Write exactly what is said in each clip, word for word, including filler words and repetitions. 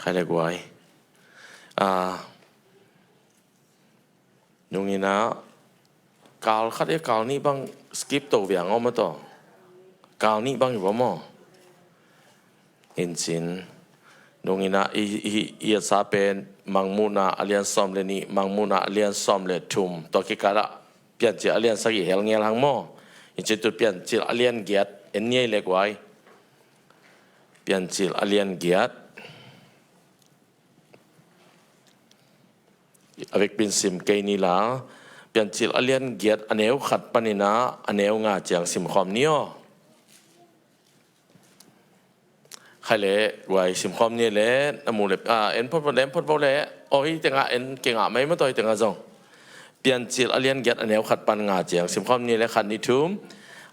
Ai le guai. Ah, nungina kal khat ia kal nih bang skip to viang om a to. Kal nih bang i bom aw. Incin nungina i, i, i a sa pen Mangmuhna a lian sawm le nih, Mangmuhna a lian sawm le thum, tua kikalah Piancil a lian sagih hel ngel hang maw. Incin tu Piancil a lian giat en niai le guai. Piancil a lian giat. A vekpin sim kei ni la, Piancil a lian giat a neu khat panina a neu nga ciang simkhawm ni aw. Khai le guai simkhawm ni le, na mu le, ah, en phot le, en phot bo le, aw hi tenga en kei nga mai ma taw hi tenga zong. Piancil a lian giat a neu khat pan nga ciang simkhawm ni le, khat nih thum.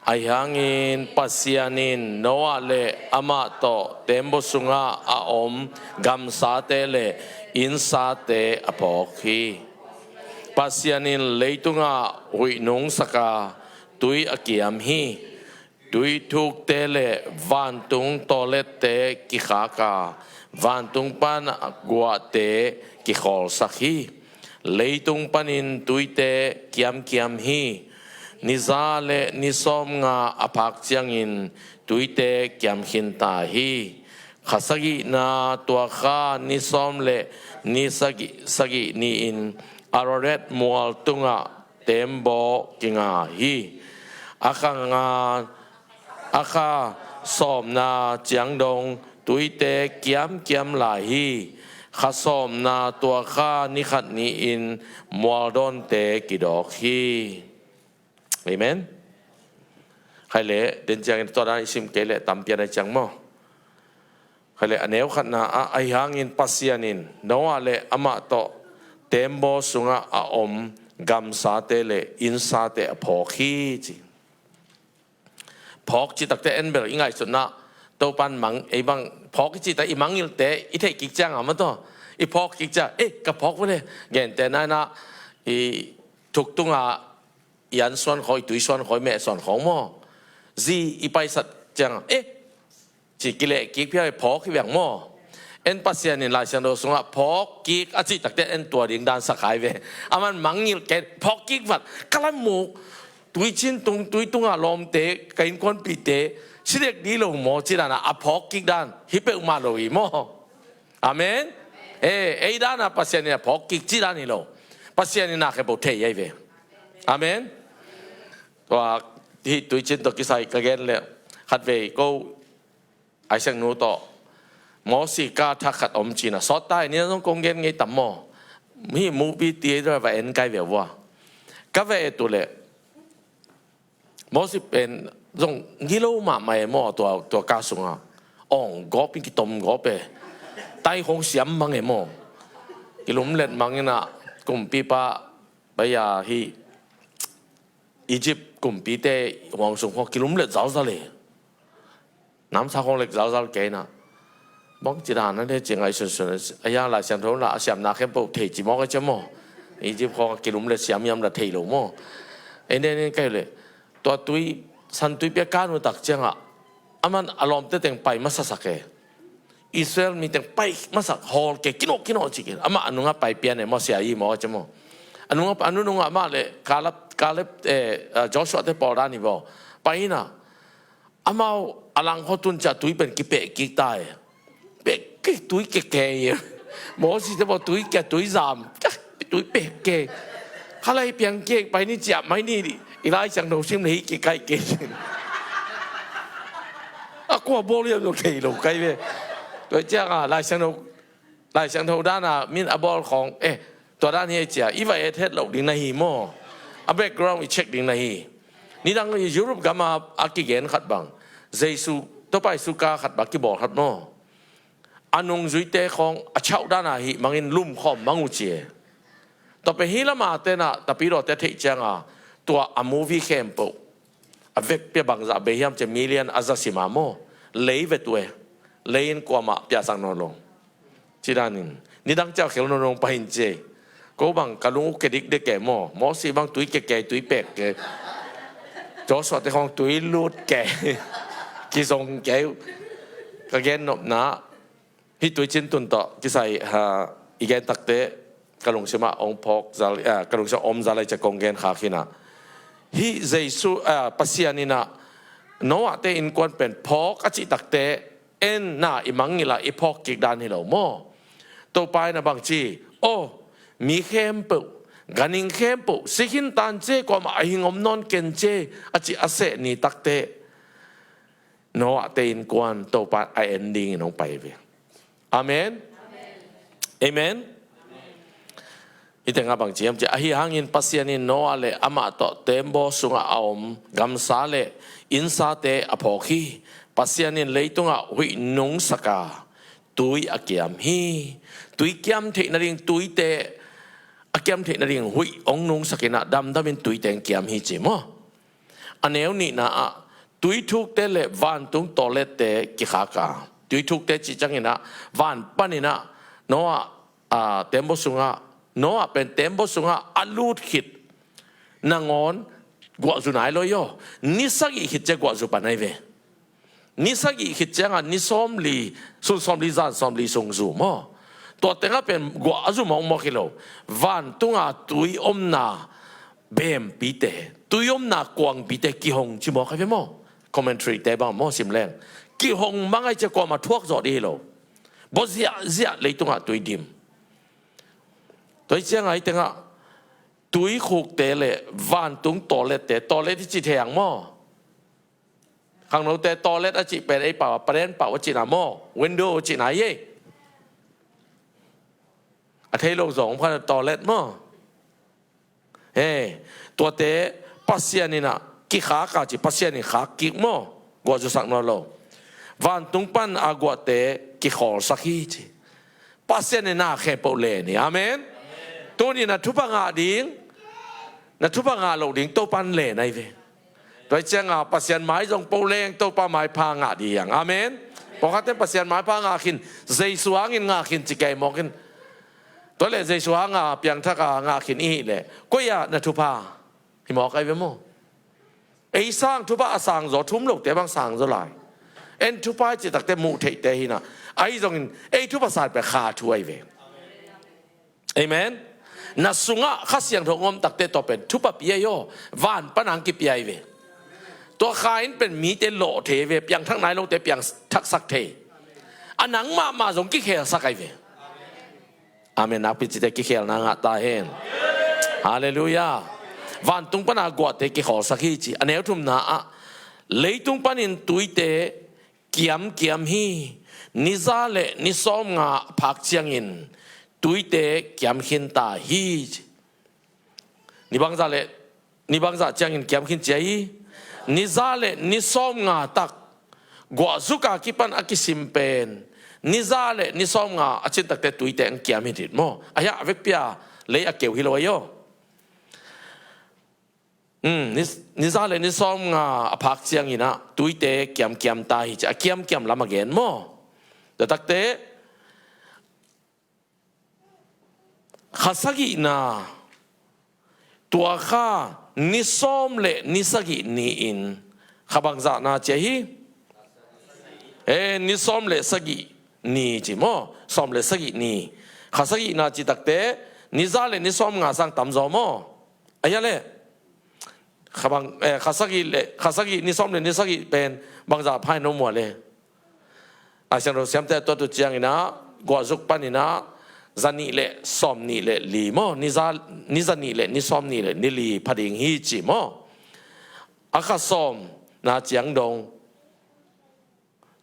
Ahi hangin Pasian in Noah le amah tawh tembaw sungah a om gamsate le innsate a phawk hi. Pasian in leitungah huih nungsaka tui a kiam hi. Tui thukte le vantung tawlette kikhaka vantung pana guahte kikhawlsak hi. Leitung panin tuite kiamkiam hi. Niza le ni sawmnga a phak ciangin tuite kiam khinta hi. Kha sagihna tua kha ni sawm le ni sagih, sagih ni-in Ararat mual tungah tembaw kinga hi. A kha nga, a kha sawmna ciang dong tuite kiamkiam lai hi. Kha sawmna tua kha ni khat ni-in mualdawnte kidawk hi. Amen. Khai le den ciangin tua dan i sim kei le tampian ai ciang maw. Khai le a neu khatna ah, ahi hangin Pasian in Noah le amah tawh tembaw sungah a om gamsate le innsate a phawk hi ci. Phawk ci takte en bel i ngaihsutna Topan mang ei bang phawk i ci ta i mangngilhte i theih kik ciang a ma taw i phawk kik ciang ei ka phawk vele gente naina i thuk tunga i an suan khawng, i tui suan khawng, i meh suan khawng maw. Zi i paisat ciang, eh, ci kileh kik phial i phawk hi viang maw. En Pasian in Lai Siangtho sungah phawk kik a cih takte en tua ding dan sak hai ve. Aman mangngilh ken phawk kik vat ka lam muk. Tui cin tung, tui tunga lawmte, ka innkuanpihte, si dek dih lo maw ci dana a phawk kik dan hi peuhmah lo hi maw. Amen. Eh, ei dana Pasian in a phawk kik ci dan hi lo. Pasian in a khe bo thei ai ve. Amen. Tua hih tuicin tawh kisai ka gen le khatvei ko Isaac nu tawh Mosi ka thak khat om cina sawt tai ni zong kong gen ngei tam maw. Hih movie theater va en kai ve vua. Ka ve tu le Mosi pen zong gilo mahmah e maw tua, tua ka sunga. Ong gawp in kitom gawp e. Tai khong siam mang e maw. Kilumlet mang ina kumpipa baya hi Egypt kumpite huang sung khong kilumlet zalzal e. Namsa khong lek zalzal kei na. Bang ci dan a le ci ngai sunsun a ya Lai Siangtho la a siamna khempeuh thei ci mawk a cia maw. Egypt khong a kilum le siam yam la thei lo maw. Ei nen kai le tua tui san tui pia kan uh tak ciangah aman a lawmte teng pai masasak e. Israel mi teng pai masak hawl ke kinawh kinawh ci ke. Amah a nungah pai pian e maw sia i maw a cia maw. A nungah a nu nungah amah le Kaleb, Kaleb, eh, Joshua te pawl dan i baw pai ina. Amau a langkhaw tun ciah tui pen kipeh kik ta e. Peh kik tui keke e. Mawsi te baw tui kia tui zam. Tui peh ke. Khalai piang kek pai ni ciah mai ni i Lai Siangtho sim le hi kikaih kek. A kua bawl liam lo thei lo kai ve. Tua ciang a Lai Siangtho Lai Siangtho dana min a bawl khawng eh tua dan hi a cia i va et het loh ding na hi maw. A background i check ding na hi. Nidang Europe gama a kigen khat bang Jesu Topa Jesu ka khat bang kibawl khat maw. A nungzuite khawng a chauh dana hi mangin lum khawm mang uh cie. Tua pe hi lama tena tapidawte theih cianga tua a movie khempeuh a vekpia bangzah bei hiam cia million a za sima maw. Lei ve tu e. Lei in kuamah piahsak nawn lo. Ci danin nidang ciau khel nonong pahin cie. Ko bang ka lung uk ke dik dek ke maw Mawsi bang tui ke ke tui pek ke. Joshua te khawng tui lut ke. Kizong ke. Ka gen nopna Hih tuicin tun tawh kisai, ha, i gen takte ka lungsimah ong phawk zal, ah, ka lungsimah om zal ai cia kong gen kha khin ah. Hih Jesu, ah, Pasian in ah Noah te innkuan pen phawk a cih takte en na i mangngilh ah i phawk kik dan hi lo maw? Topa in ah bang ci, aw, mi khempeuh, ganhing khempeuh si khin tan ci e, kuamah a hing om nawn ken ci e, a cih a seh ni takte Noah te innkuan Topa a en dingin hong pai ve. Amen. Amen. Hih tengah bang ci hiam cih leh, ahi hangin Pasian in Noah le amah tawh teembaw sungah a om gamsa le innsate a phawk hi. Pasian in leitungah huih nungsak a tui a kiam hi. Tui kiam theih nading, tuite a kiam theih nading huih hong nungsak in ah damdamin tuite hong kiam hi ci maw? A neu nihna ah tuithukte le vantung tawlette kikhak a, tuithukte cih ciangin ah van panin ah Noah, ah, teembaw sungah, Noah pen teembaw sungah a lut khit nangawn guah zu nai lo hi aw. Ni sagih khit ciang guah zu pan ahi ve. Ni sagih khit ciangah ni sawmli, sun sawmli zan sawmli sung zu maw? Tua tengah pen guah a zu mawkmawk hi lo. Vantunga tui omna bempite, tui omna kuangpite kihong ci mawk ahi ve maw? Commentary te bang maw sim leng, kihong mang ai cia kuamah thuak zawh dih hi lo. Bawh ziahziah leitungah tui dim. Tua hi ciangah hih tengah tuikhukte le vantung tawlette, tawlet hi ci thei ang maw? Khangnote tawlet a cih pen ei pau a, paren pau a cihna maw? Window a cihna hi ei. A thei lo zong phan tawlet maw? He, tuate Pasian in ah kikhak a ci, Pasian in khak kik maw? Guah zusak nawn lo. Vantung pan a guahte kikhawlsak hi ci. Pasian in na khempeuh len hi. Amen. Tuni na thupha ngah ding, na thupha ngah loh ding Topa in len ahi ve. Tua hi ciangah Pasian mai zong po leng Topa maipha ngah ding hi ang. Amen. Pawlkhatte Pasian maipha ngah khin, Jesu hangin ngah khin ci kei mawk in. Tua leh Jesu hanga piangthak a ngah khin i hih leh koi ah na thupha hi mawk ahi ve maw? Ei sang thupha a sang zaw, thum lote bang sang zaw lai. En thupha hi cih takte muh theihte hi na. Ahi zongin ei thupha san pen Kha thu ahi ve. Amen. Na sungah Kha Siangtho hong om takte tua pen thupha pia hi aw. Van pan hong kipia hi ve. Tua Kha in pen mite lawh thei ve, piangthak nai lote piangthaksak thei. A nang mahmah zong kikhelsak ahi ve. Amen. Nakpi cite kikhelna ngah ta hen. Halleluiah. Vantung pana guahte kikhawlsak hi ci. A neu thumna ah leitung panin tuite kiamkiam hi. Ni za le ni sawmnga a phak ciangin tuite kiam khin ta hi ci. Ni bangzah le ni bangzah ciangin kiam khin ci ahi. Ni za le ni sawmnga tak guah zuka kipan a kisim pen ni za le ni sawmnga a cin takte tuite hong kiam hi dit maw? Ahi a vekpi a lei a keu hi lo ahi aw. Um, ni, ni za le ni sawmnga a phak ciangin ah tuite kiamkiam ta hi ci a, kiamkiam lam a gen maw? Tua takte Kha sagihna, tua kha ni sawm le ni sagih ni-in kha bangzahna ci ahi. E, ni sawm le sagih ni ci maw? Sawm le sagih ni. Kha sagihna ci takte ni za le ni sawmnga sang tam zaw maw? Ahi a le. Kha bang, eh, kha sagih le, kha sagih ni sawm le ni sagih pen bangzah pha in om uh a le. Lai Siangtho siamte a tuat uh ciangin ah guahzuk panin ah za nih le sawm nih le li maw, ni za, ni za nih le ni sawm nih le ni li pha ding hi ci maw? A kha sawmna ciang dong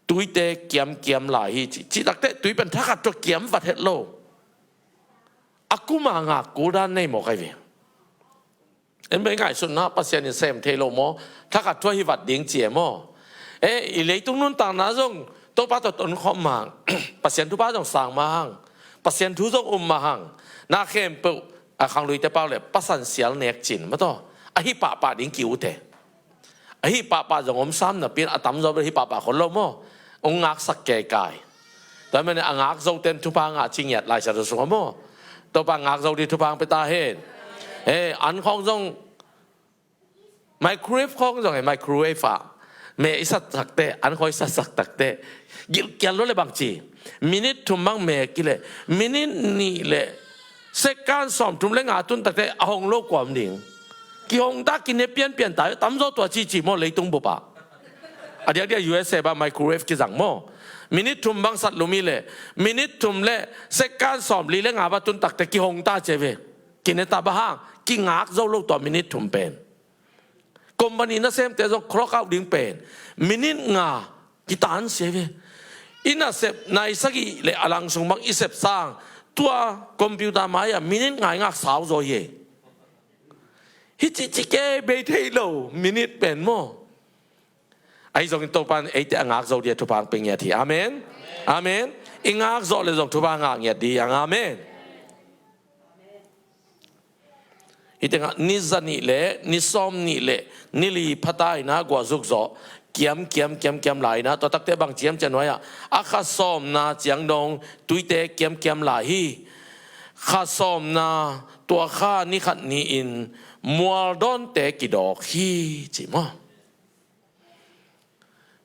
tuite kiamkiam lai hi ci. Cih takte tui pen thakhat tua kiam vat het lo. A kuma ngak kul dan nei mawk ahi ve. En bei ngaihsutna Pasian in sem thei lo maw? Thakhat thua hi vat ding ci e maw? E, i leitung nuntakna zong Topa tawh tonkhawm mah hang. Pasian thupha zong sang mah hang. Pasian thu zong um mah hang. Na khempeuh a khangluite pau le pasan sial nek cin mah tawh. Ahi pahpah ding ki-ut e. Ahi pahpah zong om sam napi in a tamzaw bel ahi pahpah khol lo maw? Hong ngaksak keikai. Tua manin a ngak zote in thupha ngah ci ngiat Lai Siangtho sungah maw? Topa ngak zo ding thupha hong pia ta hen. He, an khawng zong microwave khawng zong he, microwave ah Me i satsak teh, an khawi satsak tak teh, gilkial lo le bang ci, minit thum bang me kile, minit nih le second sawm thum le nga tun tak teh a hong lo kuam ding. Kihong ta, kine pianpian ta, tamzaw tua cici maw leitung bup ah. A diakdiak U S A bah microwave kizang maw. Minit thum bang sat lum hi le, minit thum le second sawm li le nga bah tun tak teh kihong ta ci ve. Kine ta bang hang, kingak zo lo tua minit thum pen. Company nasemte zong clock out ding pen minit nga kitan sia ve. I nasep nai sagih le a lang sung bang i sep sang, tua computer mai-ah minit nga i ngak sau zaw hi. Hi cici kei bei thei lo minit pen maw. Ahi zongin Topan eite a ngak zo dia thupha hong pia ngiat hi. Amen. Amen. I ngak zawh le zong thupha ngak ngiat ding. Amen. Hih tengah ni za nih le ni sawm nih le ni li phata in ah guah zuk zawh kiamkiam kiamkiam lai in ah, tua takte bang ciamciam nuai-ah a kha sawmna ciang dong tuite kiamkiam lai hi. Kha sawmna tua kha ni khat ni-in mualdawnte kidawk hi ci maw.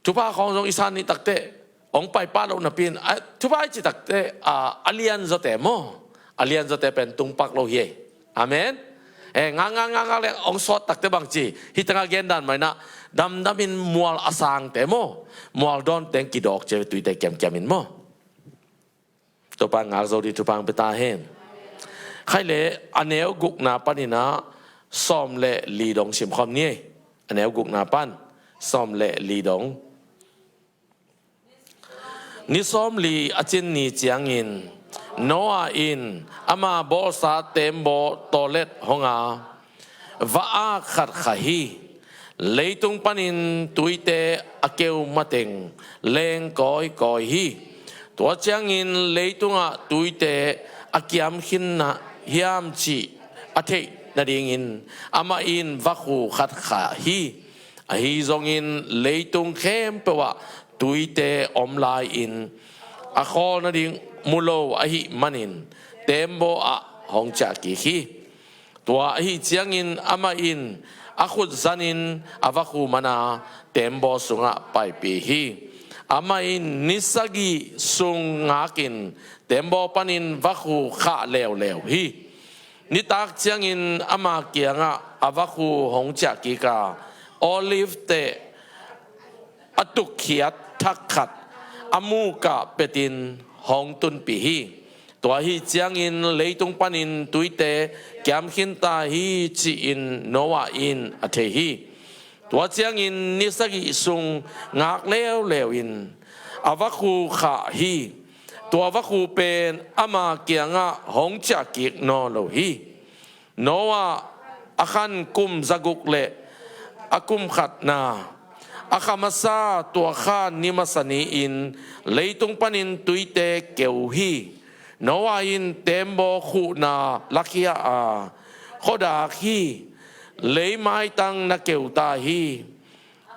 Thupha khawng zong i san nih takteh hong pai pah loh napi-in, a, thupha i ci takteh, a, a lian zawte maw, a lian zawte pen tung pak lo hi. Amen. Eh, ngak ngak ngak ngak le hong sawt takteh bang ci, hih tengah gendan mah in ah damdamin mual a sangte maw, mualdawnte kidawk ci ve, tuite kiamkiam in maw. Topa ngak zo ding thupha hong pia ta hen. Khai le a neu gukna panin ah sawm le li dong simkhawm ni. A neu gukna pan sawm le li dong. Ni sawm li a cin ni ciangin Noah in ama bawlsa teembaw tawlet hong a, va-ak khat kha hi. Leitung panin tuite a keu mateng leng kawikawi hi. Tua ciangin leitungah tuite a kiam khin na hiam cih a theih nadingin amah in vakhu khat kha hi. Ahi zongin leitung khempeuh ah tuite om lai-in a khawl nading mu lo ahih manin teembaw ah hong ciah kik hi. Tua ahi ciangin amah in a khut zanin a vakhu man a teembaw sungah paipih hi. Amah in ni sagih sung ngakin teembaw panin vakhu khah leuleu hi. Nitak ciangin ama kiangah a vakhu hong ciah kik a, olive teh a tukkhiat thak khat a mukah petin hong tunpih hi. Tua ahi ciangin leitung panin tuite kiam khin ta hi ci-in Noah in a thei hi. Tua ciangin ni sagih sung ngak leuleu in a vakhu khah hi. Tua vakhu pen ama kiangah hong ciah kik nawn lo hi. Noah a khan kum zaguk le a kum khatna, a kha masa tua kha ni masa ni-in leitung panin tuite keu hi. Noah in teembaw khuhna lakhia a, khuadak hi. Lei maitang na keu ta hi.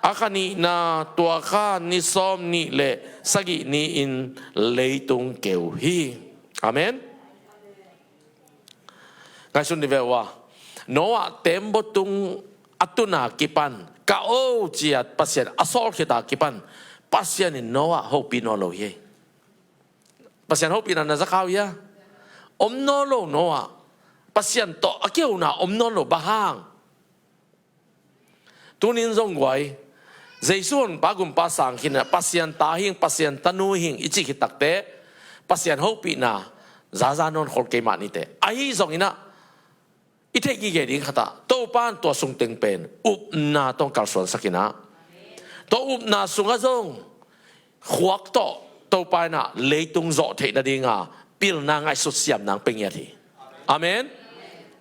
A kha nihna tua kha ni sawm nih le sagih ni-in leitung keu hi. Amen. Ngaihsun ni ve ua. Noah teembaw tung a tuna kipan, ka o cia Pasian a sawlkhita kipan, Pasian in Noah hopih nawn lo hi. Pasian hopihna na za kha uh hia? Om nawn lo Noah. Pasian tawh a kihona om nawn lo, bang hang? Tunin zong guai, Jesu Honpa Gumpa sang khin a, Pasian ta hing, Pasian tanu hing i cih khit takteh Pasian hopihna zaza nawn khol kei mah niteh. Ahi zongin ah i theih gige ding khat ah Topa in tua sung teng pen upna tawh kalsuansak in ah, tua upna sungah zong khuak tawh Topa in ah leitung zawh theih nadinga pilna ngaihsut siamna hong pia ngiat hi. Amen.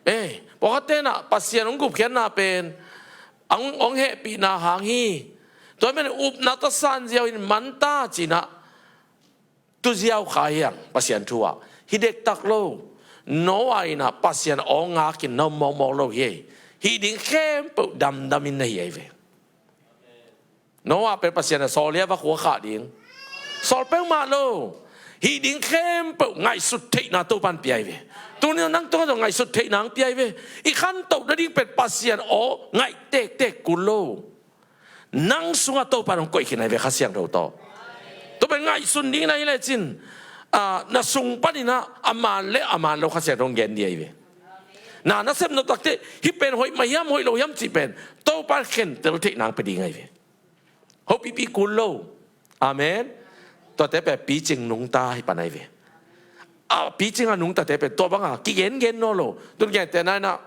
Eh, pawlkhatte in ah Pasian hong gupkhiatna pen hong, hong hehpihna hang hi. Tua ahih manin upna tawh sanziau in manta ci-in ah tuziau kha hi hang Pasian thu ah. Hi dektak lo. Noah in ah Pasian aw ngakin na om mawkmawk lo hi. Hih ding khempeuh damdamin na hi ahi ve. Noah pen Pasian a sawl hi a, vakhu a khah ding. Sawl peuhmah lo. Hih ding khempeuh ngaihsut theihna Topa in pia hi ve. Tuni nang tungah zong ngaihsut theihna hong pia hi ve. I khantoh nading pen Pasian aw ngaih tektek kul lo. Nang sungah Topa in hong koih khin ahi ve, Kha Siangtho tawh. Tua pen ngaihsun ding na hi lecin, ah, na sung panin ah a man le a man lo Kha Siangtho hong gen ding ahi ve. Na, na sep nop takteh hih pen hoih mah hiam, hoih lo hiam cih pen Topa in khentel theih nang pia ding ahi ve. Hopihpih kul lo. Amen. Tuate pen picing nungta hi pan ahi ve. A picing a nungtate pen tua banga kigengen nawn lo. Tun gente na inah,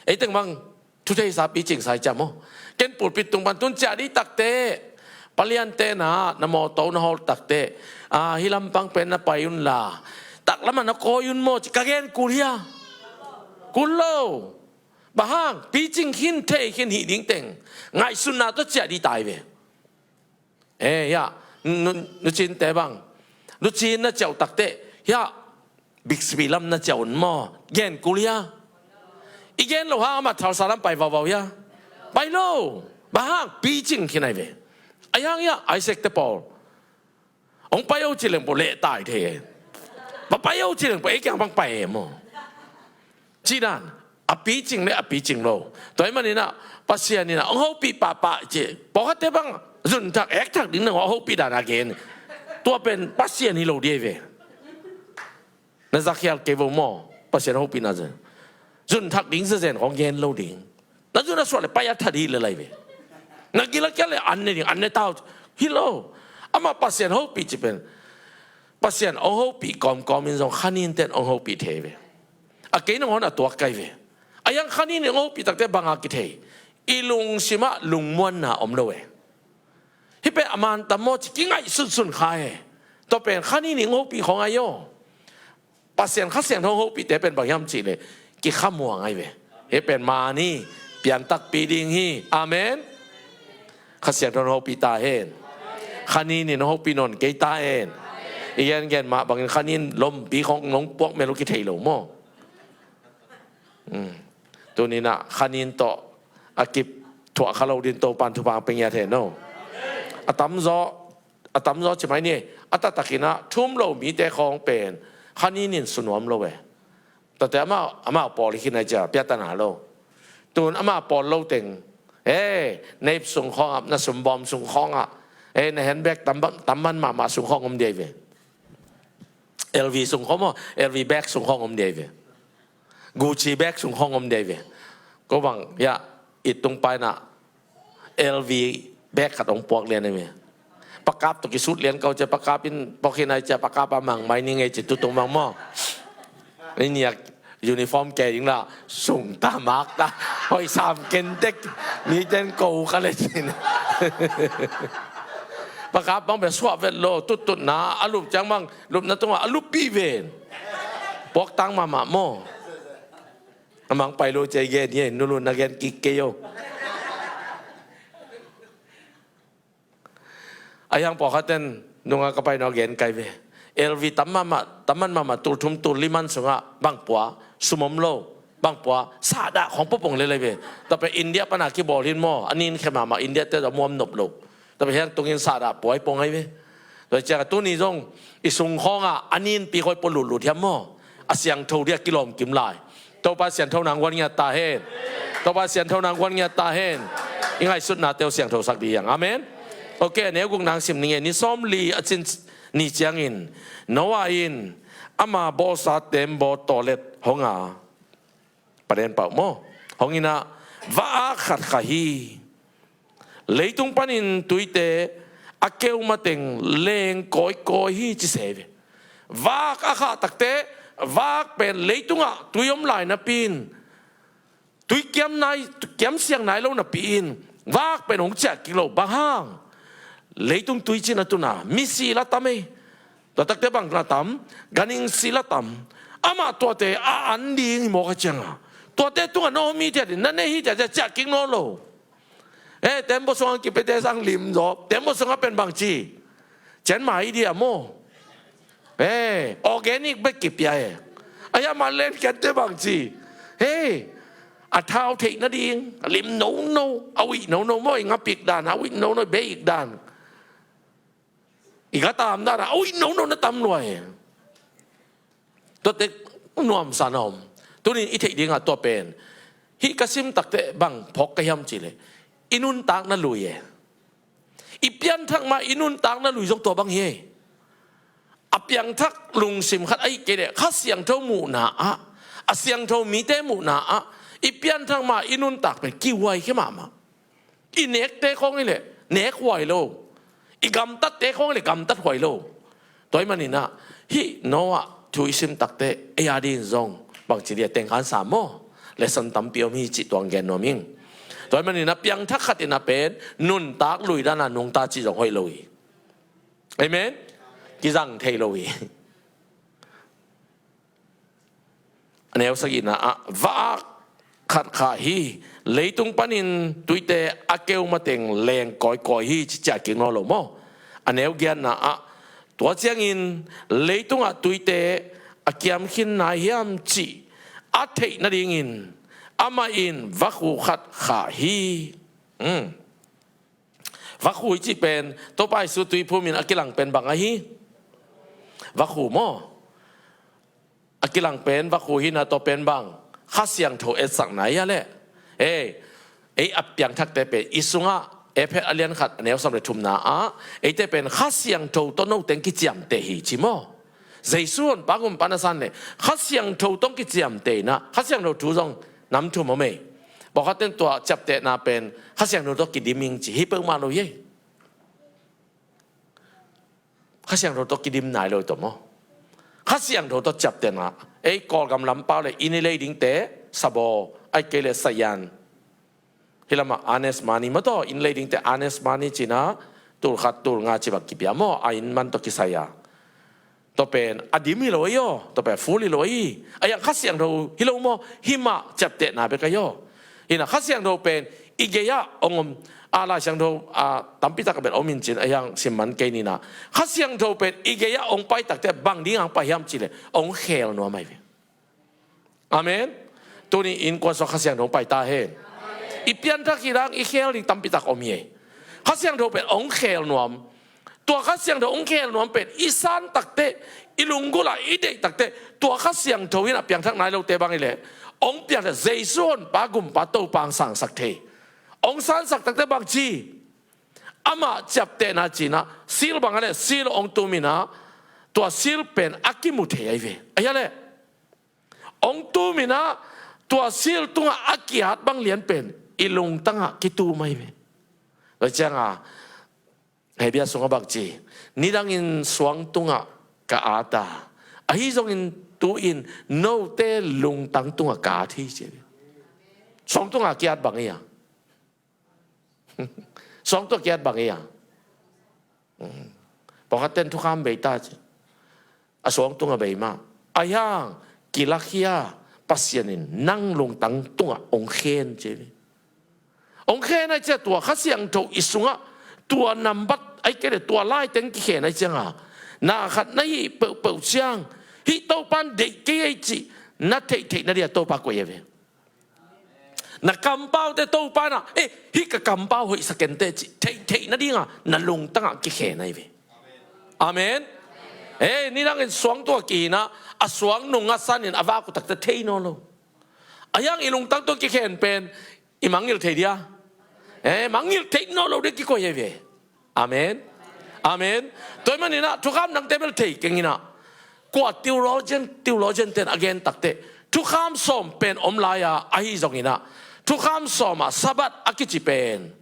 ei teng bang thu theisa picing sa hi ciam aw. Ken pulpit tung pan tun ciah dih takteh, paliante na, na mawtaw na hawlh takteh, a, hih lampang pen na pai unla, taklamah na kawi un maw ci ka gen kul hia? Kul lo. Bang hang? Picing khin, thei khin, hih ding teng ngaihsutna tawh ciah dih ta hi ve. Eh, hiah, nu, nucinte bang, nucin na ciah uh takteh, hiah, Bixby lam na ciah un maw? Gen kul hia? I gen loh hang amah Tulsa lam pai vauvau hia? Pai lo. Bang hang? Picing khin ahi ve. Ahi hang hiah Isaac te pawl, hong pai o ci leng pawl leh tai thei e. Bang pai o ci leng pawl ei kiang bang pai e maw? Cih dan, a picing le a picing lo. Tua ahih manin ah Pasian in ah hong hopih pahpah ci. Pawlkhatte bang zunthak ekthak ding na hong hopih dan a gen. Tua pen Pasian hi lo ding ahi ve. Na zakhial kei vo maw? Pasian hopihna zen, zunthak ding zezen kong gen lo ding. Na zun a suah le pai a that hi le lai ve. Na gil a kial le an ne ding, an ne tau hi lo. Amah Pasian hopih ci pen, Pasian hong hopih kawmkawm in zong khanin ten hong hopih thei ve. A kei nangawn a tuak kai ve. A hiang khanin in hong hopih takte banga kithei? I lungsimah lungmuanna om lo e. Hih pen a man tam maw ci kingaihsunsun kha e. Tua pen khanin in hong hopih khawng ahi aw. Pasian Kha Siangtho hong hopihte pen bang hiam cihleh kikhamuang ahi ve. Hih pen man hi, piantakpi ding hi. Amen. Kha Siangtho hong hopih ta hen. Khanin in hong hopih nawn kei ta hen. I gengen mah bangin khanin lompi khawng nong puak mel uh kithei lo maw? Tuni-in ah khanin tawh a kip thuah kha lo din Topan thupha pia ngiat hen aw. A tamzaw, a tamzaw ci mai ni. A taktakin ah thu um lo mite khawng pen khanin in su nuam lo e. Tate amau, amau pawl hi khin ai cia piatana lo. Tun amau pawl lo teng, e, neip sung khawngah, na sumbawm sung khawngah, e, na handbag tam, tam man mahmah sung khawng om ding ahi ve. L V sung khawng maw, L V bag sung khawng om ding ahi ve. Gucci bag sung khawng om ding ahi ve. Ko bang, ya, i tung paina L V bag khat hong puak lian ahi ve. Pakap tawh kisut lian kau cia, pakap in puak hi nai cia, pakap a mang mai ni ngei ci tutung mang maw. Ni niak uniform kei ding la, sung ta mak ta. Hoi sam ken tek. Mi ten ko ka le cin. Pakap bang be suah vet lo, tut tut na, a lup ciang bang, lupna tungah a lup pi ven. Puak tang mahmah maw. A mang pai lo cia i gen hi, nulun na gen kik kei o. A hiang pawlkhat ten nunga ka pai nua gen kai ve. L V tam mahmah, tam man mahmah, tul thum tul li man sungah bang pua, sum om lo, bang pua, sahdah khawng pawpong lelei ve. Tua pen India pana kibawl hin maw, a nin khe mahmah India te a muam nop lo. Tua pen hiang tungin sahdah pua i pong ai ve. Tua ciang a tuni zong i sung khawngah a ninpi khawng i pua lutlut hiam maw? A siangtho dia kilawm kim lai. Topa siangtho nang guan ngiat ta hen. Topa siangtho nang guan ngiat ta hen. I ngaihsutnate uh siangtho sak dih hiang. Amen. Ok, a neu guk nang sim ning e. Ni sawm li a cin ni ciangin Noah in ama bawlsa tembaw tawlet hong a, paden pauh maw, hong inah va-ak khat kha hi. Leitung panin tuite a keu mateng leng kawikawi hi ci se ve. Vaak a khah takte, vaak pen leitungah tui om lai napi in, tui kiam nai, kiam siang nai lo napi in, vaak pen hong ciah kik lo. Bang hang? Leitung tui cin a tuna misi la tam ei. Tua takte bang la tam? Ganhing si la tam. Amah tuate a an ding hi mawk a cianga, tuate tungah na om hi tiatin, na nei hi tiatin a ciah kik nawn lo. Eh, tembaw sungah kipiate sang lim zaw. Tembaw sungah pen bangci? Cian mai dia maw. Eh, organic bek kipia eh. Ahi a man len kiante bangci? Hei, a thau theih nading, a lim nono, a uih nono maw, i ngapik dan, a uih nono, i beik dan. I gatam dan, a uih nono na tam luai. Tuate nuamsa na om. Tunin i theih dingah tua pen, hih ka sim takte bang phawk ka hiam cihleh, I nuntakna lui e. I pianthak ma i nuntakna lui zong tua bang hi e. A piangthak lungsim khat ahih kei leh Kha Siangtho muhna ah, a siangtho mite muhna ah, i pianthak ma i nuntak pen kihuai khia mahmah. I nekte khawng hi leh nek huai lo. I gamtatte khawng hi leh gamtat huai lo. Tua ahih manin ah hih Noah thu i sim takteh ei a dingin zong bangci dia tengkhan sam maw? Lesson tampi om hi cih tuang gen nuam ing. Tua ahih manin ah piangthak khat in ah pen nuntak lui dan a nungta cih zong hoih lo hi. Amen. Kizang thei lo hi. A neu sagihna ah va-ak khat khah hi. Leitung panin tuite a keu mateng leng kawikawi hi ci ciah kik nawn lo maw? A neu giatna ah tua ciangin leitungah tuite a kiam khin nai hiam cih a theih nadingin amah in vakhu khat khah hi. Hmm. Vakhu i cih pen Topa Jesu tuiphum in a kilang pen bang ahi? Vakhu maw? A kilang pen vakhu hi na, tua pen bang? Kha Siangtho etsakna hi a leh. Ei, ei a piangthakte pen i sungah Efesa a lian khat a neu sawm le thumna ah eite pen Kha Siangtho tawh noteng kiciamteh hi ci maw? Jesu honpa gumpa na san le Kha Siangtho tawh kiciamteh in ah, Kha Siangtho thu zong nam thum om ei. Pawlkhat ten tua ciaptehna pen Kha Siangtho tawh kidim ing ci hi peuhmah lo hi ei. Kha Siangtho tawh kidim nai lo hi tawh maw? Kha Siangtho tawh ciaptehna. Ei Kawlgam lampau le inn i lei dingte sabaw, ahih kei leh sayan. Hih lamah earnest money maw, tua inn lei dingte earnest money ci-in ah tul khat tul nga ci bang kipia maw, a inn man tawh kisai a. Tua pen a dim hi lo ahi aw, tua pen full hi lo ahi. A hiang Kha Siangtho hi lo maw, hih mah ciaptehna bek ahi aw. Hi na Kha Siangtho pen i gei-ah hong om, a Lai Siangtho a tampi tak a bel om in cin a hiang sim man kei ni na. Kha Siangtho pen i gei-ah hong pai takteh bang ding hong pai hiam cih leh hong khel nuam ahi ve. Amen. Tuni innkuan sungah Kha Siangtho hong pai ta hen. I pianthak hi dang i khel ding tampi tak om hi. Kha Siangtho pen hong khel nuam. Tua Kha Siangtho hong khel nuam pen i san takteh, i lunggulh ah i deih takteh, tua Kha Siangtho in a piangthak nai lote bang hi leh hong piangthak Jesu honpa gumpa Topa hong sangsak thei. Hong sangsak takteh bangci? Amah ciaptehna ci-in ah seal bang a leh seal hong tum in ah tua seal pen a kimu thei ahi ve. A hia leh hong tum in ah tua seal tungah a ki-at bang lian pen i lungtangah kitum ahi ve. Tua ciangah Hebrew sungah bangci? Nidangin suang tungah ka at a, ahi zongin tu-in note lungtang tungah ka at hi ci. Suang tungah ki-at bang hi a? Suang tungah ki-at bang hi a? Pawlkhat ten thukham bei ta ci. A suang tungah bei mah. A hiang kilakhia, Pasian in nang lungtang tungah hong khen ci. Hong khen ahi ciah tua Kha Siangtho i sungah tua nambat ahi kei leh tua laiteng kikhen ahi ciangah na khat na hih peuhpeuh ciang hih Topa in deih kei ahi cih na theihtheih na dia Topa koih ahi ve. Na kampaute Topa in ah, eh, hih ka kampau hoihsa kenteh cih theihtheih nadingah na lungtangah kikhen ahi ve. Amen. Eh, nidangin suang tungah kihin ah, a suang nungah sanin a vak uh takteh thei nawn lo. A hiang i lungtang tungah kikhen pen i mangngilh thei dia? Eh, mangngilh theih nawn lo dia kikoih ahi ve. Amen. Amen. Tua ahih manin ah thukham dangte bel thei keng in ah, kua theologian, theologian ten a gen takteh thukham sawm pen om lai a, ahi zongin ah thukham sawm ah Sabbath a kici pen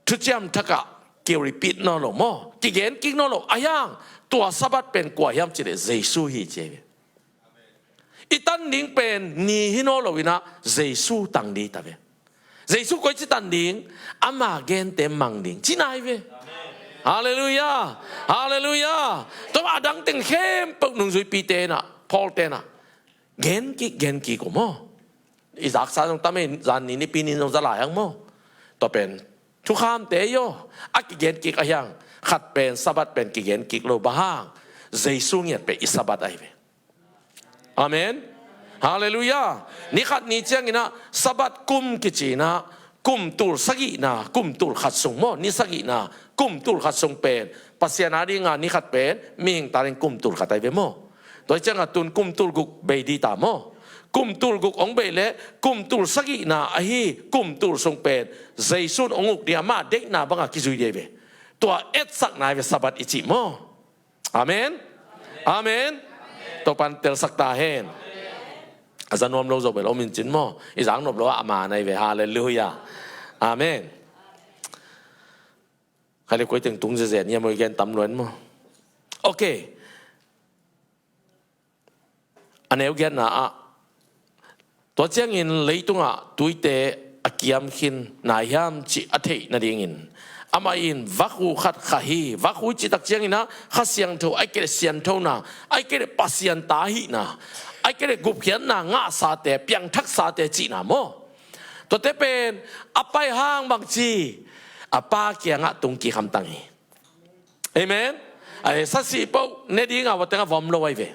Thuciam Thak ah ki-repeat nawn lo maw, kigen kik nawn lo. A hiang tua Sabbath pen kua hiam cih leh Jesu hi ci ahi ve. I tan ding pen ni hi nawn lo in ah Jesu tan ding ta ve. Jesu koici tan ding? Ama gente mang ding cihna hi ve. Halleluiah. Halleluiah. Tua a dang teng khempeuh nungzuipite in ah, Paul te in ah gen kik, gen kik uh maw. I zaksa zong tam ei, zan ni nipi ni zong za lai hang maw. Tua pen thukhamte hi aw. A kigen kik a hiang khat pen Sabbath pen kigen kik lo, bang hang? Jesu ngiat pen i Sabbath ahi ve. Amen. Halleluiah. Ni khat ni ciangin ah Sabbath kum kici in ah kum tul sagihna, kum tul khat sung maw, ni sagihna kum tul khat sung pen Pasian a dinga ni khat pen mihing ta ding kum tul khat ahi ve maw. Tua hi ciangah tun kum tul guk bei ding ta maw. kum tul guk hong bei leh kum tul sagihna ahi kum tul sung pen Jesu in hong uk ding a, ama deihna banga kizui ding hi ve. Tua etsakna hi ve Sabbath i cih maw. Amen. Amen. Topan telsak ta hen. A za nuam lo zo bel om in cin maw, i zak nop lo a ama na hi ve. Halleluiah. Amen. Khai le koi teng tung zeze ni a maw, i gen tam luan maw. Ok. A neu giatna ah, tua ciangin leitungah tuite a kiam khin nai hiam cih a theih nadingin amah in vakhu khat khah hi. Vakhu i cih tak ciangin ah Kha Siangtho, ahih kei leh sianthona, ahih kei leh Pasian ta hihna, ahih kei leh gupkhiatna ngahsate, piangthaksate cihna maw. Tuate pen a pai hang bangci, a Pa kiangah tung kik hamtang hi. Amen. Ai, sasi pau ne dinga vateng a vom lo ai ve.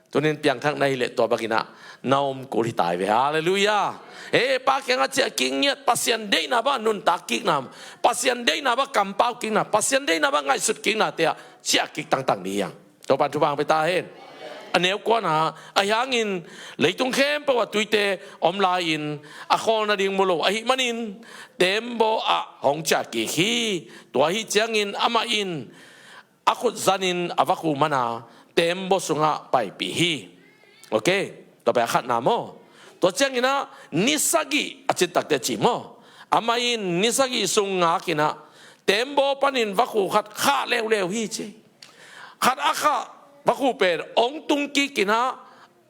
Tunin piangthak na hi leh tua bangin ah na om kul hi ta ai ve. Halleluiah. He, Pa kiangah ciah kik ngiat, Pasian deihna bang nuntak kikna, Pasian deihna bang kampau kikna, Pasian deihna bang ngaihsut kikna te ah ciah kik tangtang ni hiang. Topan thupha hong pia ta hen. A neu kuana, ahi hangin leitung khempeuh ah tuite om lai-in a khawl nading mu lo ahih manin tembaw ah hong ciah kik hi. Tua ahi ciangin amah in a khut zanin a vakhu man a tembaw sungah paipih hi. Ok. Tua pen a khatna maw. Tua ciangin ah ni sagih a cin takte ci maw. Amah in ni sagih sung ngakin ah tembaw panin vakhu khat khah leuleu hi ci. Khat a khah vakhu pen hong tung kik in ah